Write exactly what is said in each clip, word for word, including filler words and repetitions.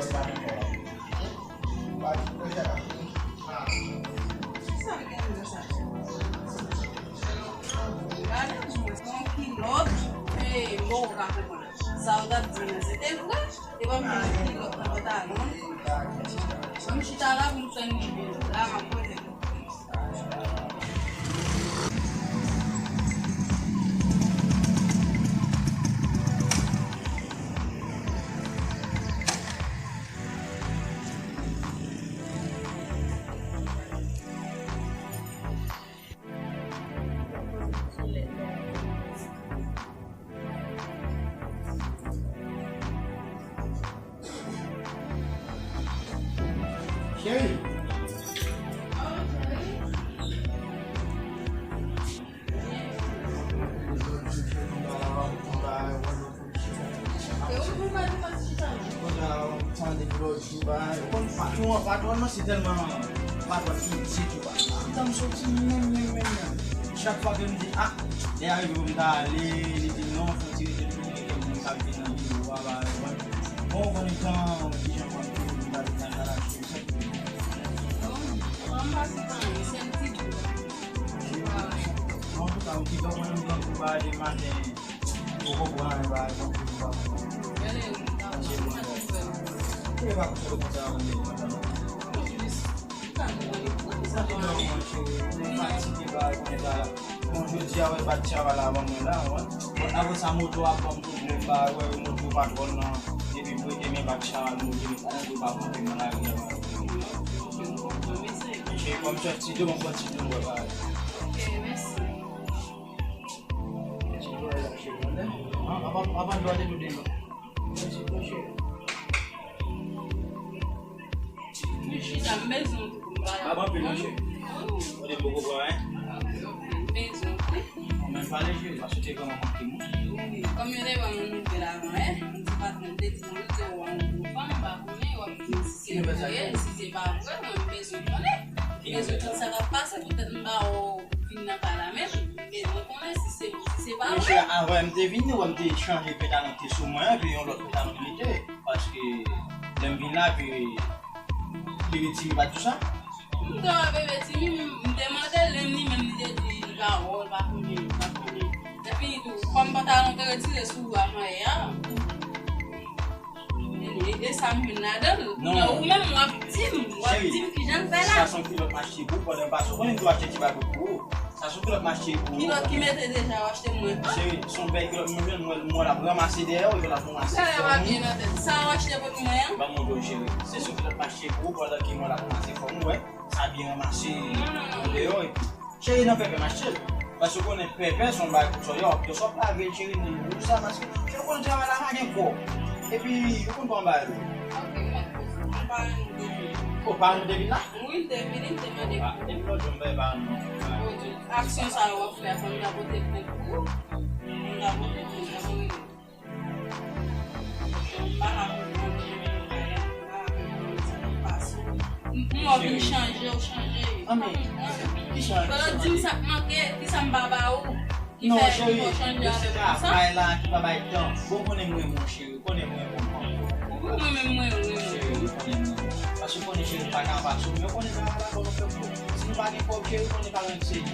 Sa gen nan sa? Gade, jwe yon kilòt, e, bon, ou ka konprann. Sa w t ap di m nan, se te vre? E pa m gen kilòt nan pantalon. M chita la pou m tann li vin. La, m ap poze. Cheri. Tande pou lòt jou, bay. Ou konn patwon an, patwòn nan se tèlman patwòn ki di tou, bay. Tan m soti menm, menm, menm, menm. Chak fwa ke m di, ah, lè a rive pou m ta ale, li di non, fò ti rete, li di gen moun k ap vin nan biwo a, bay. Bon, ou konnen tan, kijan fwa m te vin nan karacho, sa ki. Bon, an pase tan, se yon ti bout. Bon, antouka, ou ki donk mwen menm tankou bay de maten. Ou konprann, ba, konprann, ba. Gade, ou ta pase yon ti frè. Ou pa konprann konsa, ou konprann. Ou ka konprann, ou konprann sa. Sa te nòmal, cheri. Ou fatige, ba, konnen sa. Bon, jodi a, wè, bat chay la, ban mwen la, wè. Bon, apre sa, moto a ban m pwoblèm, ba, wè, moto patwòn nan. Depi m rete men bat chay la, moto, moto pa kanpe nan lari a. Cheri, kòm sòti dlo, mwen pran ti dlo, wè, ba. Ok, mèsi. Chita, m bezwen w tou pou m pale avè w. Mwen te poko pran, en. M bezwen w tou. Mwen pale, cheri, paske te vrèman manke m. Wi, kòm yo te ban m yon nouvèl avan yè, m di patwon, m te di nou, m te wè yon gwo fanm, m pa konnen, w ap di m si se vre, si se pa vre, mwen m bezwen konnen. M bezwen konn sa k ap pase, poutèt m pa wè w vin nan kay la menm, m bezwen konnen si se, si se pa vre. Mesye, avan m te vini, wè m te chanje pantalon ki te sou mwen an, epi yon lòt pantalon m mete, paske lè m vin la, epi bebe Timi pa t di sa. M te wè bebe Timi, m, m te mande l, li menm li te di li pa wè w, li pa konnen, li pa konnen. Epi tou, kòm pantalon te retire sou ou avan yè a, E, e sa m jwenn ladan l. Non. Ou menm w ap di m, w ap di m kijan l fè la. Cheri, sa se yon kilòt m achte pou ou pandan m pase. Ou konnen m toujou achte ti bagay pou ou. Sa se yon kilòt m achte pou ou. Kilòt ki mete deja w achte mwen. Cheri, se yon bèl kilòt mwen jwenn, mwen, mwen l ap ranmase dèyè w, epi l ap ranmase fòm ou. Sa yo pa byen nan tèt. Sa w achte pou mwen an? Ban m montre w, cheri. Se yon kilòt m achte pou ou pandan ke mwen l ap ranmase fòm ou, wè. Sa byen ranmase deyò epi. Cheri, nan pèpè m achte l. Paske ou konnen pèpè se yon bagay kout sòyè, w ap pran sa w ap lave l, cheri, men ou sa, paske cheri, ou konnen travay la pa gen kò. Epi, ou konn kòman bagay yo. Ok, mèt poze. Paran nou te vini. O, paran nou te vin la? Wi, l te vini, m te mande pou ou. Ah, epi lòt jou m bay paran nou. Aksyon sa yo w ap fè a, fò m ta pote plent pou ou. Fò m ta pote plent, ta konn rele. M wè w vin chanje, w chanje. An men, ki chanje? Fò w di m sa k manke, kisa m pa ba ou, ki fè, ki fè w chanje avè m konsa? Non, cheri, se travay la ki pa bay tan. Bon, konnen m renmen w, cheri, konnen m renmen w. Wi, mwen menm, mwen renmen w. Cheri, konnen m renmen w. Paske konnen, cheri, m pa ka pase w, men konnen travay la, bon, nou fè pou. Si nou pa gen kòb, cheri, konnen pa gen se li.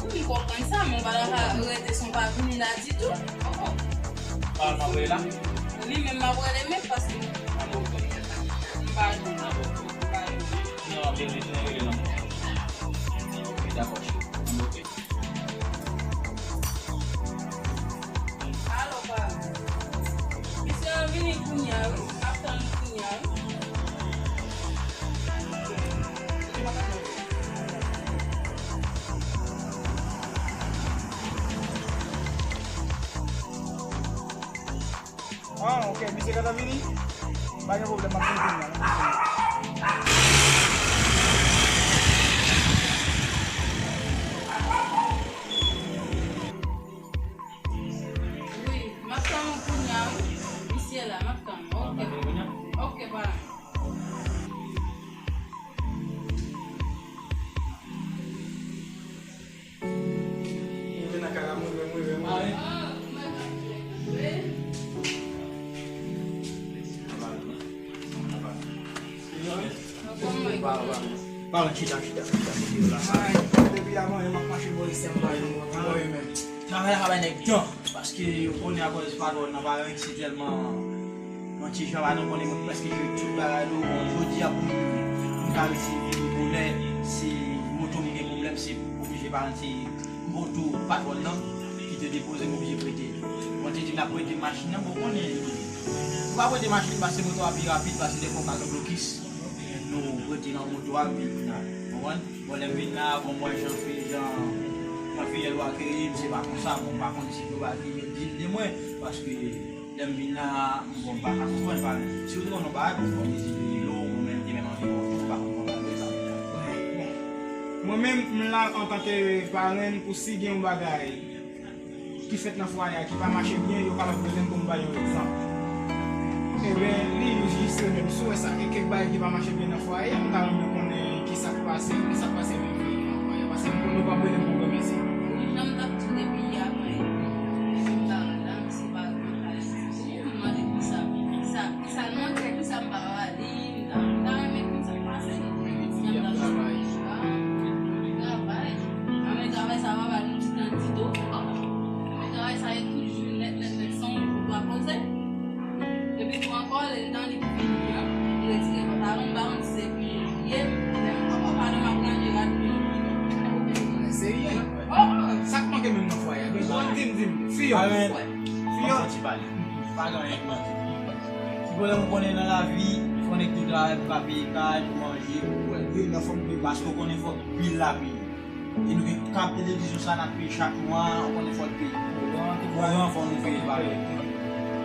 Wi, m konprann sa, men w pa ta ka rete san w pa vini la ditou. Paran m ap rele la? Li menm m ap rele menm paske m pa jwenn. M pa jwenn. Non, m ap rele, m ap rele non. Ok, dakò, cheri. Ok. Alo, paran. Misye an vini kounya wi, m ap tann li kounya wi. Ah, ok, misye gentan vini? Pa gen pwoblèm, m ap vini kounya, m ap vini kounya. Wi, m ap tann ou kounya wi. Misye la, m ap tann ou. Ok. Ok, pa. Mwen nan kay la, mwen, mwen, mwen, mwen. Ah, mwen, mwen. Pa, pa, pa, chita, chita, chita, chita, chita. Ay, depi avan, yo m ap mache bò isi, m pa jwenn bò, bò yo menm. Travay la pa bay nèg tan, paske yo konnen akoz patwòn nan pa renmen si tèlman yon ti jan pa nou konnen mwen prèske jwe tout bagay nou. Bon, jodi a pou m, pou m ka resi vini bonè, se moto m gen pwoblèm, se oblije pa renmen si moto patwòn nan ki te depoze m oblije prete. Mwen te di m ap prete machin nan, bon, konnen li. Ou pa prete machin, pase moto a pi rapid, pase defwa ou ka gen blokis. Nou prete nan moto a, vin la. Konprann? Bon, lè m vin la, bon, mwen, jan fi, jan, jan fiyèl ou akeyi m, se pa konsa, bon, m pa konn si nou va di, di l de mwen, paske lè m vin la, bon, m pa ka konprann, parenn. Si w te konn yon bagay, bon, bon, li di li lo, mwen menm, te menm anvi bon, m pa konn bagay sa. Bon, mwen menm, m la antanke parenn, pou si gen yon bagay ki fèt nan fwaye a ki pa mache byen, yo kapab rele m pou m ba yo egzanp. Ebyen, li jis rele m. Si w wè sa, gen kèk bagay ki pa mache byen nan fwaye a, m ta renmen konnen ki sa k pase, ki sa k pase menm nan fwaye a, paske m konnen yo p ap rele m pou granmèsi. Wi, jan m t ap di w depi yè a, mwen, depi m ta la, m se pa gran kalès. M mande pou sa, pou sa. Sa nan tèt ou, sa m pa va li, m ta, m ta renmen konn sa k pase. Li di li ap travay. Travay. Anben, travay sa va ba nou ti tan ti tou. Anben, travay sa e tout jou nèt, nèt, nèt, san yon jou pa poze. Epi tou ankò, lè l nan li ki vini an, li retire pantalon, m pa konn si se pou mwen li ye, lè m pran pantalon, m ap ranje rad pou mwen. Serye? Oh, sa k manke menm nan fwaye a? Di m, di m, di m. Fiyòl. Fiyòl. Fiyòl. Pa gen anyen k manke. Ki pwoblèm ou konnen nan lavi, fò nèg tou travay pou ka peye kay, pou manje, pou bwè. Wi, nan fòm de. Paske ou konnen fòk bil la peye. E nou gen kab televizyon sa n ap peye chak mwa, ou konnen fòk peye. Kouran, tout bagay. Kouran, fò nou peye, pa vre.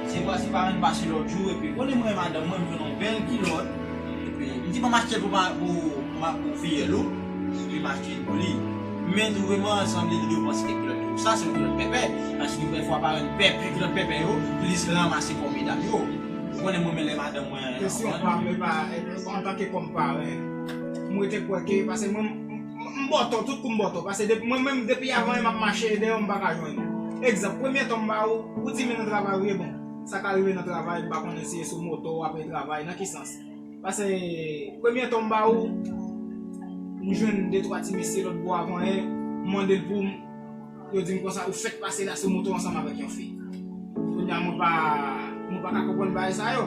Se pa, se pa menm pase lòt jou, epi konnen mwen, madanm mwen, m jwenn yon bèl kilòt. Epi, m di, ban m achte l pou ma, pou, pou ma, pou fiyèl ou. Epi m achte l pou li. Men nou vrèman sanble li dwe panse kèk kilòt tou. Sa se yon kilòt pèpè. Paske dèfwa parenn pèpè, kilòt pèpè yo, plis ranmase kò medam yo. Ou konnen mwen, men lè madanm mwen. Kesyon pa m, e pa, e, antanke kòm parenn, m rete kwè ke, paske mwen, m, m, m bòtò, tout kou m bòtò. Paske depi, mwen menm, depi avan, m ap mache dèyè w, m pa ka jwenn. Egzanp, premye tan m ba ou, ou di men nan travay, ou ye bon. Sa ka rive nan travay, m pa konnen si e sou moto w ap travay, nan ki sans? Paske premye tan m ba ou, m jwenn de twa ti mesye lòt bò avan yè, m mande l pou m, yo di m konsa, ou fèk pase la sou moto ansanm avèk yon fi. Kounye a, mwen pa, mwen pa ka konprann bagay sa yo.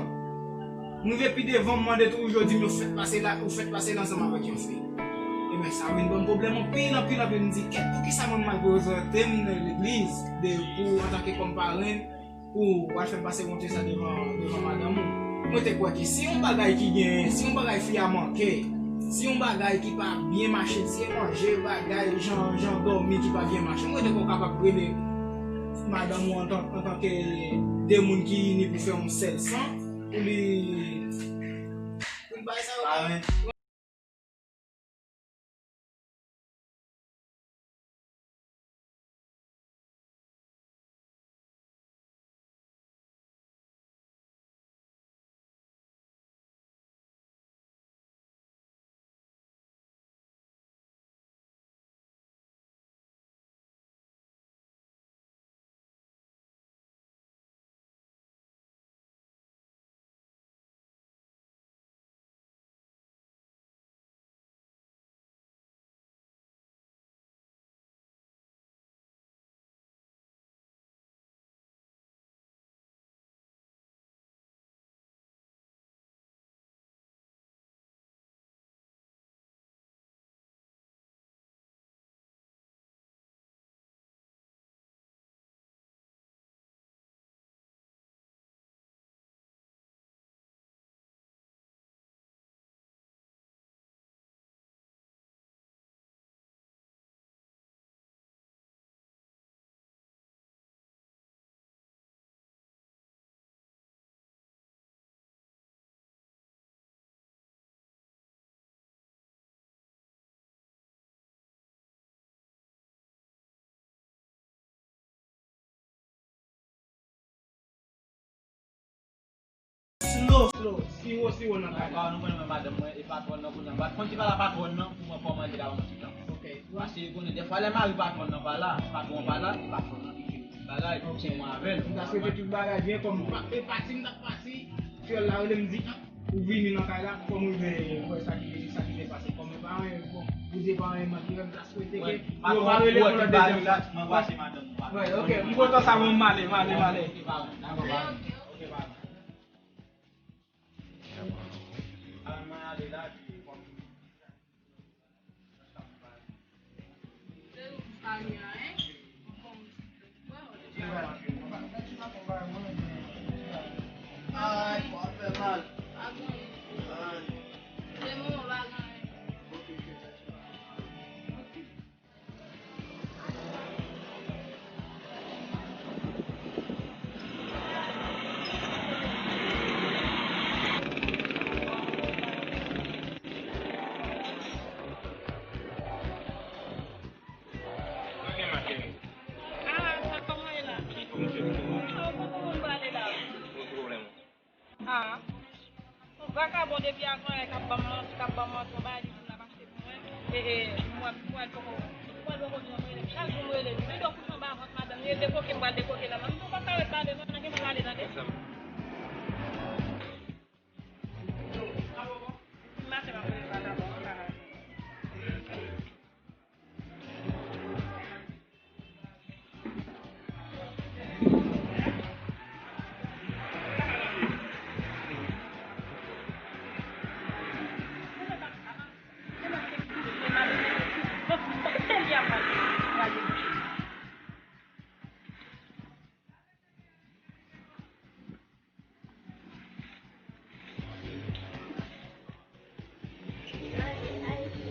M rive pi devan, m mande tou, yo di m yo fèk pase la, ou fèk pase la ansanm avèk yon fi. Ebyen, sa vin ban m pwoblèm anpil, anpil, anpil. M di, kèt, poukisa mwen m mal prezante m nan legliz de, pou, antanke kòm parenn, pou w al fè m pase wonte sa devan, devan madanm ou. Mwen te kwè ke si yon bagay ki gen, si yon bagay fi a manke, si yon bagay ki pa byen mache, si e manje, bagay, jan, jan dòmi ki pa byen mache, mwen te kwè w kapab rele madanm ou antan, antanke de moun ki ini pou fè yon sèl san, pou li, pou li bay sa yo. Slow, slow. Siwo, siwo nan kay la. Nou konnen mwen madanm mwen e patwòn nan kounye a. M pa t konn ki pa la patwòn nan pou mwen kòmande la yon ti tan. Ok. Paske konnen dèfwa lè mari patwòn nan pa la, patwon pa la, e patwòn nan ki kite tout bagay, se mwen avè l. M ta swete tout bagay byen kòm pa, e pati m t ap pati, fyèl la rele m di, ah, ou vini nan kay la, fò m rive wè sa ki, sa ki gen. Bon, Bondye pa anyen manke, m ta swete ke yo pa rele pou lòt dezyèm fwa. Mwen pase madanm mwen. Wi, ok, m kontan sa, bon, m ale, m ale, m ale. Ok, pa gen, dakò, pa gen. Ok, pa gen. Al, mwen ale la, epi kòm Ah, sa kòman ye la? Ah, yon vakabon depi avan yè k ap ban m manti, k ap ban m manti, yon bagay li di m l ap achte pou mwen. E, e, mwen, mwen poko, mwen poko di yon mwen rele m. Chak jou m rele l. Men do kouche anba vant madanm, li rele dekoke, m pral dekoke la. Mwen m poko ka ret la devan, nan gen mwen prale tande. M mache m ap rele vakabon an, m pa ka.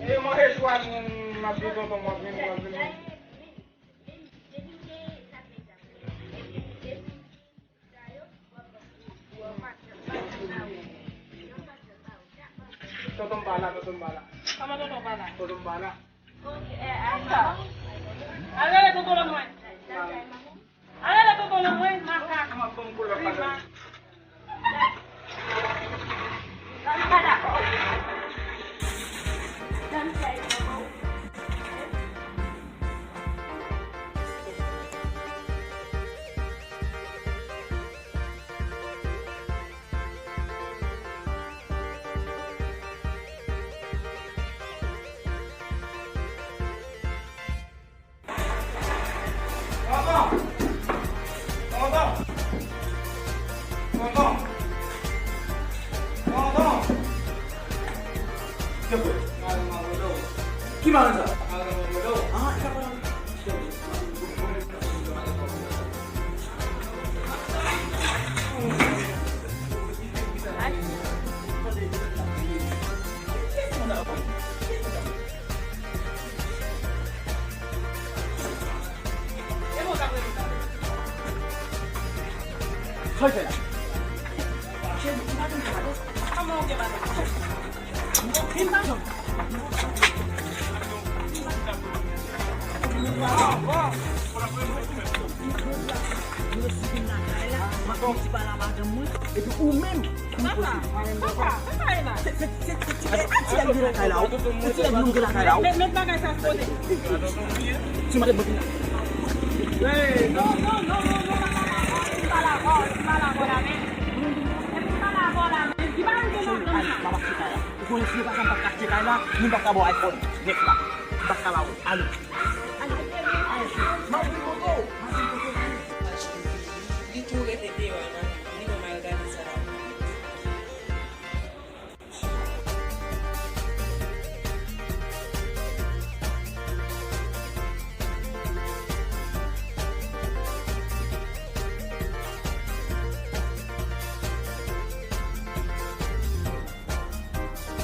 E manje chwa m ap di tonton m ap vini, m ap vini. Tonton m pa la, tonton m pa la. Kòman tonton pa la? Tonton m pa la. Al rele tonton Lanmwen. Ale la tonton Lanmwen, makak. Grimas. Tonton! Tonton! Tonton! Tonton! Ki maren sa? Ah, e ka pale. Sa l fè la? Cheri, m pa konn sa. Kòman ou gen bagay? M pa konn. Mwen resi vin lakay la, m ap fè yon ti pale a madanm mwen, epi ou menm, Papa, papa, papa e la. Se, se, se, se ti nèg Ayiti a rive lakay la, wi. Se ti nèg nou rive lakay la, wi. Met, met bagay sa sou kote. Si mwen te bon. Non, non, non, non, non, papa, papa, si pa la vò, si pa la vò la, men. E si pa la vò la, men. Li pa rive nan, nan sa. Papa, se kay la. Ou konnen si yo pa sa, m pa ka achte kay la, ni m pa ka ba w iPhone nèf la. M pa ka ba w. Ale.